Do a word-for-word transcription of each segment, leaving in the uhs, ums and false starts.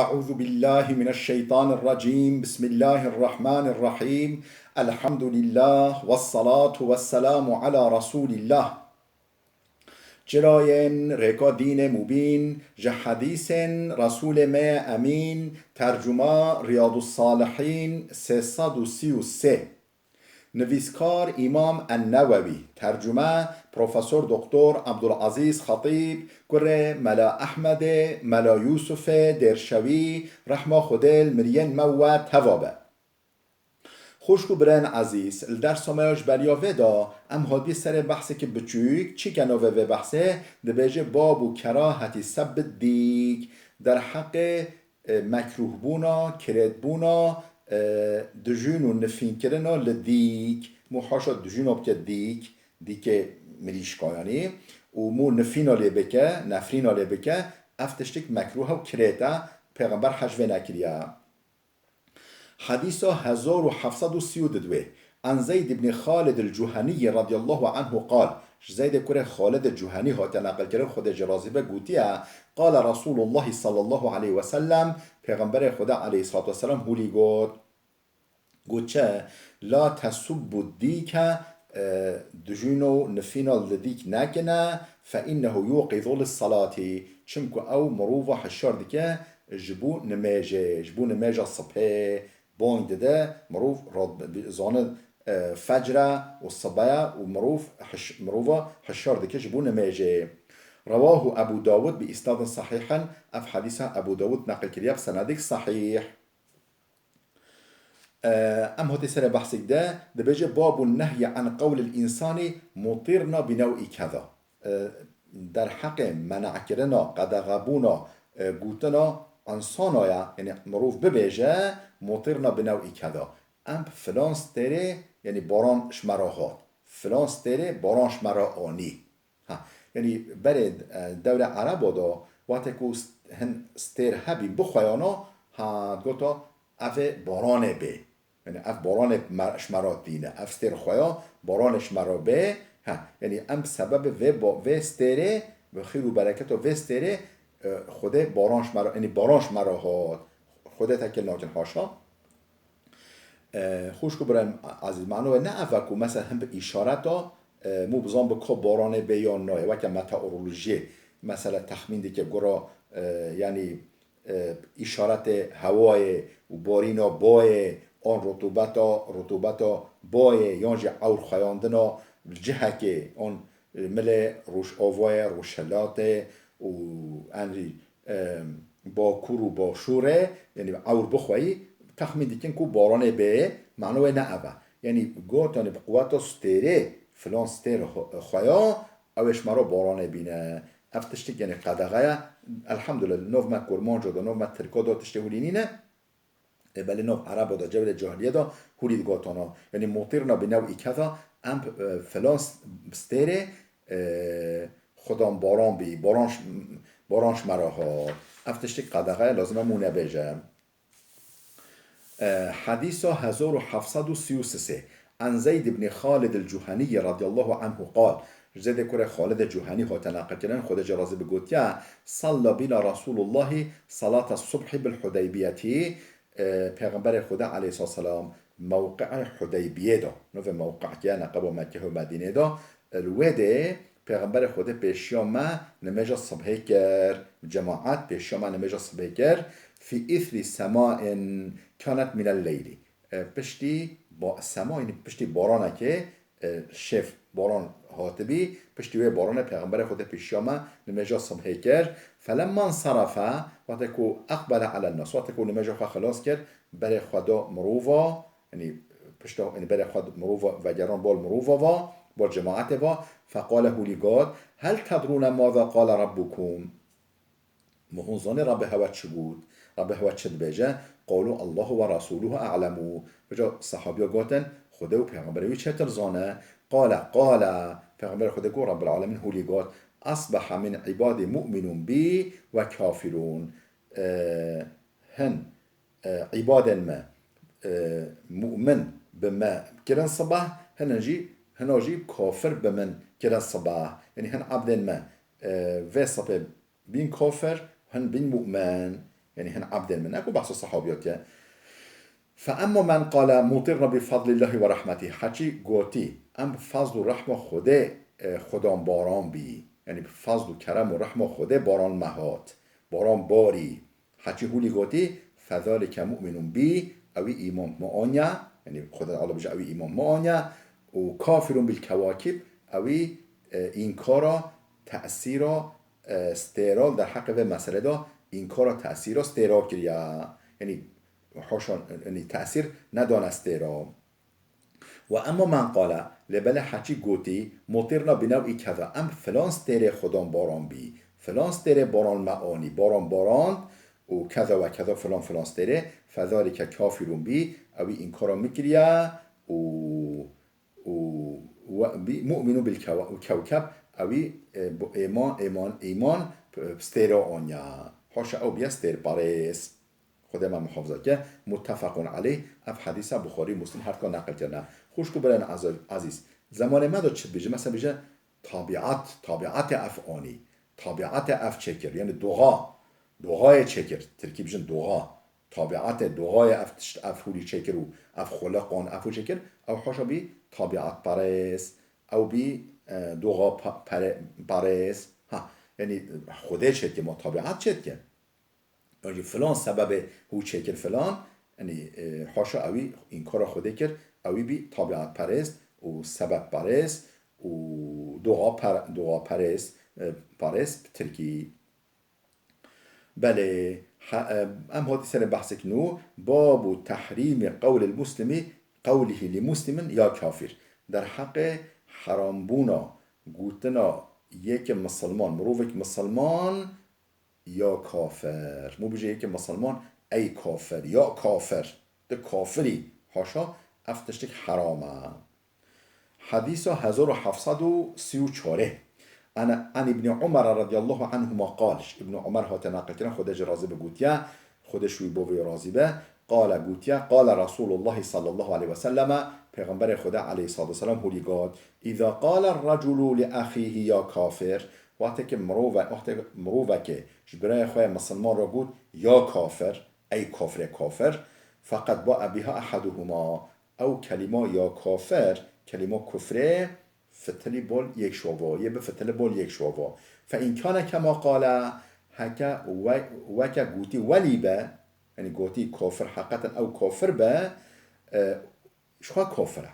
أعوذ بالله من الشيطان الرجيم. بسم الله الرحمن الرحيم. الحمد لله والصلاة والسلام على رسول الله. Çirayên rêka dînê mubîn, ji hedîsên Resûlê me Emîn, tercuma Riyadus Salihîn sê sed û sî û sê. Nivîskar Îmam En-Newewî, tercume Profesor Doktor Abdulazîz Xetîb, kurê Mela Ehmedê, Mela Yûsufê Dêrşewî, rehma Xwedê li miriyên me we teva be. Xwişk û birayên ezîz, li dersa me ya ji beriya vê de em hatibî serê behsekî biçûk, çi ke navê vê behsê, dibêje bab û kerahetî sebbid dîk, derheqê e, mekrûhbûna, kirêtbûna, e, dijûn û nifînkirina li dîk, mû haşa dijûna bike dîk, dîkê mirîşka yanî, û mû nifîna lê bike, nefrîna lê bike, ev tiştik mekrûh e û kirêt e, Pêxember hej vê nekiriye. Hedîsa hezar û heft sed û sî û du. An Zeyd ibn Xalid el-Cuhenî radiyallahu anhu qal, ji Zeydê kurê Xalid el-Cuhenî hate neqilkirin, Xwedê jê razî be, gotiye, Qala Resulullah sallallahu aleyhi ve sellem, Pêxemberê Xweda aleyhissalatu vesselam hûlî got. Got çi? La tesubbu dîke, e, dijûn û nifîna li dîk nekine, fe innehu yuqizu lis-salati, çimku ew mirova hişyar dike ji bo nimêjê, ji bo nimêja sibhê. Bang dide, mirov rad-, zane, e, fecr e û sibe ye û mirov hiş-, mirova hişyar dike ji bo nimêjê. Rewahu Ebu Dawud bi îsnadin sahîhin, ev hedîsa Ebu Dawud neqil kiriye bi senedek sahîh. E, em hatî serê behsêk de, dibêje, Babun nehyi an qewlil însani mutirna bi new'î keza. E, derheqê menekirina, qedexebûna, e, gotina insana ye, yanî mirov bibêje, mutirna bi new'î keza. Em filan stêrê, yanî baran ji me re hat. Filan stêrê baran ji me re anî. Ha, yanî berê, e, dewrê Ereba de, wextê ku st-, hin stêr hebî bixweyana, ha, gota, ev ê baranê bê. Yanî ev baranê me, ji me re tîne. Ev stêr xweya baranê ji me re bê. Ha, yanî em sebebê vê ba-, vê stêrê, bi xîr û bereketa vê stêrê, e, Xwedê baran ji me re, yanî baran ji me re hat. Xwedê tekil nakin haşa. E, xwişk û birayên ezîz, mano wê ne ev e ku mesela hin bi îşareta, e, mû bizan bi ka baranê bê yan nayê, weke meteorolojiyê, mesela texmîn dike gura, e, yanî, e, îşaretê hewayê û barîna bayê, an rutubeta, rutubeta bayê, yan jî ewr xweyandina cihekê, an milê rojavayê, rojhilatê û enrî, e, Bakur û Başûrê, yanî ewr bixweyî, texmîn dikin ku baranê bê, mano wê ne ev e. Yanî got, yanî bi quweta stêrê, filan stêr xwe-, xweya, ew ê ji me re baranê bîne. Ev tiştik, yanî qedexe ye. Elhamdulillah, nov me Kurmanca de, nov me Tirka de tiştê hûlî nîne. Ê belê nav Ereba de, cewrê cahiliyê de hûrî digatana. Yanî mutirna bi new'î keza, em, e, filan s-, stêrê, e, xudan baran bî, baran ş-, baran ji me re hat. Ev tiştik qedexe ye, lazim e mû nebêje. E, hedîsa hezar û heft sed û sî û sê. An Zeyd ibn Xalid el-Cuhenî radiyallahu anhu qal, ji Zeydê kurê Xalid el-Cuhenî hate neqilkirin, Xwedê jê razî be, gotiye, Salla bina Resulullahi salata subhi bil Hudeybiyetî, e, Pêxemberê Xwedê aleyhisselam mewqe'ê Hudeybiyê de, navê mewqe'kê ye neqeba Mekke û Medînê de, li wê de Pêxemberê Xwedê pêşiya me nimêja sibhê kir, cemaet pêşiya me nimêja sibhê kir, fî îthri semain kanet minel leylî. E, piştî ba-, sema, yanî piştî baranekê, e, şêf baran hatibî, piştî wê baranê Pêxemberê Xwedê pêşiya me nimêja sibhê kir. Felemma nserafe, wextê ku eqbele alen nas, wextê ku nimêja xwe xilas kir, berê xwe da mirova, yanî pişta, yanî berê xwe mirova vegeran bal mirova va, bal cemaetê va, feqale hûlî got, hel tedrûne maza qale rabbukum? Ma hûn zanê Rabbê hewe çi got? Rabbê hewe çi dibêje? Qalu Allahu ve Rasuluhu a'lemu. Vêca sehabiya gotin, Xwedê û Pêxemberê wî çêtir zane. Qale, qale, Pêxemberê Xwedê got, Rabbil Alemîn hûlî got, Asbaha min ibadî mu'minun bi ve kafirun. E, hin, e, îbadên me, e, mu'min bi me kirin sibah, hinin jî, hina jî kafir bi min kirin sibah. Yanî hin ebdên me, e, vê sibê bîn kafir, hin bîn mu'min. Yanî hin ebdên min, ne ku behsa sehabiyat ye. Fe emma men qale mutirna bi fadlillahi ve rahmetî. Heçî gotî, em bi fazl û rehma Xwedê, e, Xwedan baran bî. Yanî bi fazl û kerem û rehma Xwedê baran me hat. Baran barî. Heçî hûlî gotî, fezalike mu'minun bî, ew î îman me aniye. Yanî Xweda Teala bije ew î îman me aniye. Û kafirun bil kewakib, ew î, e, înkara tesîra, e, stêra li derheqê vê meselê de, înkara tesîra stêra kiriye. Yanî haşa, yanî tesîr nedane stêra. Ve emma men qale, lê belê heçî gotî, mutirna bi new'î keza, em filan stêrê Xwedan baran bî, filan stêrê baran me anî, baran baran û keza ve keza filan filan stêrê, fezalike kafirun bî, ew î înkara min kiriye û, û we bî mu'minu bil kewa-, kewkeb, ew î, e, bu-, êman, êman, îman, p-, stêra aniye. Haşa ew biye stêrparêz. Xwedê me muhafaza ke. Muttefaqun aleyh, ev hedîsa Buxarî û Muslim her dika neqil kirine. Xwişk û birayên ez-, ezîz, zemanê me de çi dibêje? Mesela bêje tabiat, tabiatê ev anî, tabiatê ev çêkir, yanî doğa, doğayê çêkir, tirkî bijin doğa, tabiatê, doğayê ev tişt, ev hûlî çêkir û ev xuliqan, ev hû çêkir, ew haşa bî tabiatperêz, ew bî, e, doğa pa-, pere-, perêz. Ha, yanî Xwedê çêdike, ma tabiat çêdike. Yanî filan sebebê hû çêkir filan, yanî, e, haşa ewî înkara Xwedê kir, ewî bî tabiatperêst û sebebperêst û doğa per-, doğaperêst, e, parêst bi tirkî. Belê, he-, e, em hatî serê behsek nû, babu tehrîmî qewlil muslimi qewlihî li muslimin ya kafir. Derheqê herambûna gotina yekê misilman, mirovek misilman, ya kafir. Mû bije yekê misilman, ey kafir, ya kafir. Tu kafirî. Haşa, ev tiştek heram e. Hedîsa hezar û heft sed û sî û çar. An, an Îbnî Umar radiyallahu anhuma qal. Ji Îbnî Umar hate naqilkirin, Xwedê jî razî be, gotiye, Xwedê ji wî bo vê razî be. Qale gotiye, qale Resulullah sallallahu aleyhi ve selleme, Pêxemberê Xwedê aleyhissalatu vesselam hûlî got, "Îza qale reculu li axihi ya kafir", wextê ke mirove-, wextê mirovekê ji birayê xwe ya misilman re got, "Ya kafir", ey kafirê kafir, "feqed bae biha ahaduhuma", ew kelîma ya kafir, kelîma kufrê, fitilî bol yek şova, yê bi fitilî bol yek şova. Fe in kane kema qale, heke we-, weke gotî welî be, yanî gotî kafir, heqeten ew kafir be, e, ji xwe kafir e.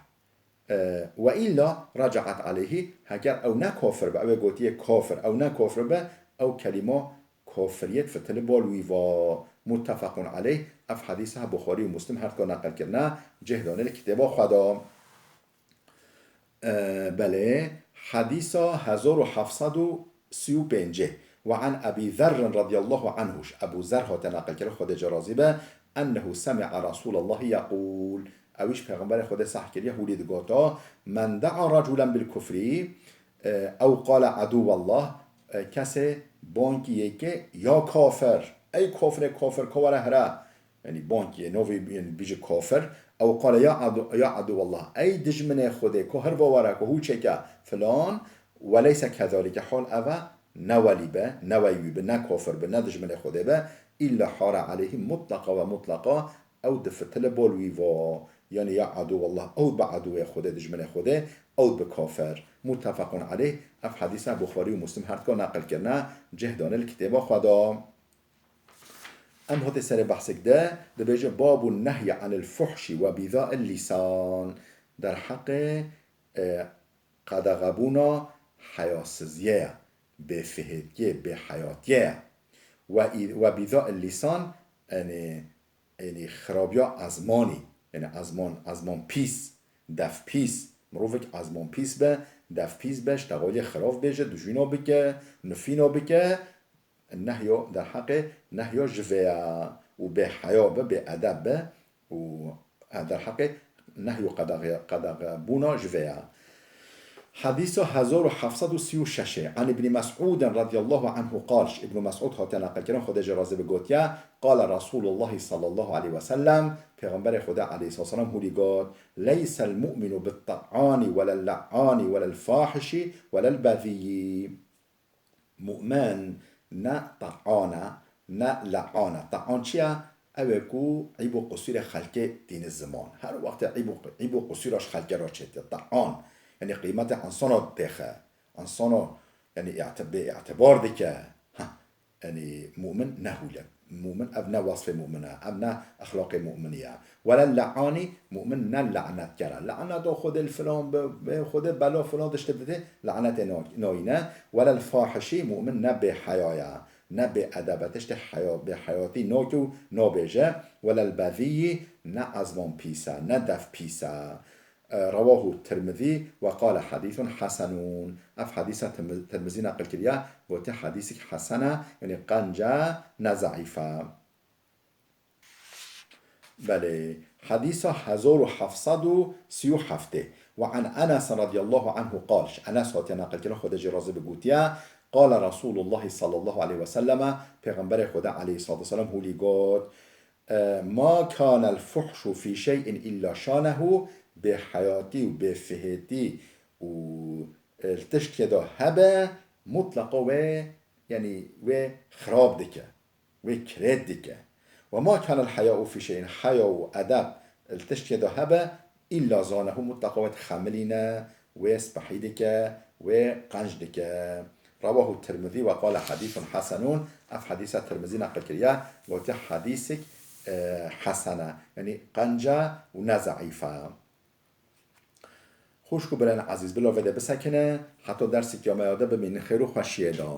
E, we îlla recaet aleyhî, heger ew ne kafir be, ew ê gotiye kafir, ew ne kafir be, ew kelîma kafiriyet fitilî bol wî va. Muttefequn aleyh, ev hedîsa Buxarî û Muslim her dika neqil kirine, cih dane li kitêba xwe de. E, belê, hedîsa hezar û heft sed û sî û pêncê. Ve an Ebî Zerrin radiyallahu anhu, ji Ebû Zer hate naqilkirin, Xwedê jê razî be, ennehu semi'a Rasûlallahî yeqûl, ew jî Pêxemberê Xwedê seh kiriye, hûlî digota, "Men da'a raculen bil kufrî, e, ew qale edûwallah", e, kesê bangî yekê ya kafir, ey kafirê kafir, ka were here, Yanî bangê navê, yanî bêje kafir. Ew qale ya adu-, ya edûwallah. Ey dijminê Xwedê, ku her bawera ku hû çêke filan, weleyse kezalike, hal ev e, ne welî be, ne weyî wî be, ne kafir be, ne dijminê Xwedê be, îlla hare aleyhî mutleqa ve mutleqa ew di fitilî bol wî va. Yanî ya edûwallah, ew bi edûwê Xwedê, dijminê Xwedê, ew bi kafir. Muttefequn aleyh, ev hedîsa Buxarî û Muslim her dika neqil kirine, cih dane li kitêba xwe de. Em hatê serê behsek de dibêje, "Babun nehyi anil fuhşi ve bîza'il lisan." Derheqê, e, qedexebûna heyasiziyê ye, bêfihêtiyê, bêheyatiyê ye. Ve î-, ve bîza'il lisan, yanî, yanî xirabiya ezmanî, yanî ezman, ezman pîs, dev pîs. Mirovek ezman pîs be, dev pîs be, ji texaliyê xirab bêje, dijûna bike, nifîna bike, Nehyo derheqê nehyo ji vê ye û bêheya be, bêedeb be û, e, derheqê nehyo qedexe-, qedexebûna ji vê ye. Hedîsa hezar û heft sed û sî û şeş, an Îbnî Mes'ûdin radiyallahu anhu qal, ji Îbnî Mes'ûd hate neqilkirin, Xwedê jê razî be, gotiye, qale Resûlullahî sallallahu aleyhi ve sellem, Pêxemberê Xwedê aleyhisselam hûlî got, "Leysel mu'minu bit-te'ani welel-le'ani welel-fahişi welel-bezîyî." Mu'min ne te'an e, ne le'an e. Te'an çi ye? Ew ê ku eyb û qusûrê xelkê tîne ziman. Her wextê eyb û, eyb û qusûra ji xelkê re çêtiye. Te'an. Yanî qîmetê insana têxe. Insana, yanî, îte-, bê îtibar dike. Ha. Yanî, mu'min ne hûl e. Mu'min ev ne wesfê mu'min e. Ev ne exlaqê mu'minî ye. Wele le'anî, mu'min ne lanetkar e. Lanet o Xwedê li filan bi, bê Xwedê bela filan tiştê bidê, lanetê na-, nayîne. Wele fahişî, mu'min ne bêheya ye. Ne bê edeb e. Tiştê heya-, bêheyatî nake û nabêje. Wele bezîyî, ne ezman pîs e, ne dev pîs e. E, rewahu Tirmizî ve qale hadîsun hesenûn. Ev hadîsa Tirmiz-, Tirmizî neqil kiriye, gotiye hadîsek hesen e, yanî qenc e, ne zeîf e. Belê, hadîsa hezar û heft sed û sî û heftê. Ve an Enes radiyallahu anhu qal, ji Enes hatiye neqil kirin, Xwedê jê razî be, gotiye, qale Resûlullahî sallallahu aleyhi ve selleme, Pêxemberê Xwedê aleyhissalatu vesselam hûlî got, E, ma kanel fuhşu fî şey'in illa şanehu, bêheyatî û bêfihêtî û, e, li tiştê de hebe, mutleqa wê, yanî wê xirab dike, wê kirêt dike. Ve ma kanel heya'u fî şey'in, heya û edeb li tiştê de hebe, illa zanehu, mutleqa wê dixemilîne, wê spehî dike, wê qenc dike. Rewahu Tirmizî ve qale hadîsun hesenûn. Ev hadîsa Tirmizî neqil kiriye, gotiye hadîsek, e, hesen e. Yanî qenc e û ne zeîf e. Xwişk û birayên ezîz, bila vê de bisekine, heta derseke ya me ya de bimînin xêr û xweşiyê de.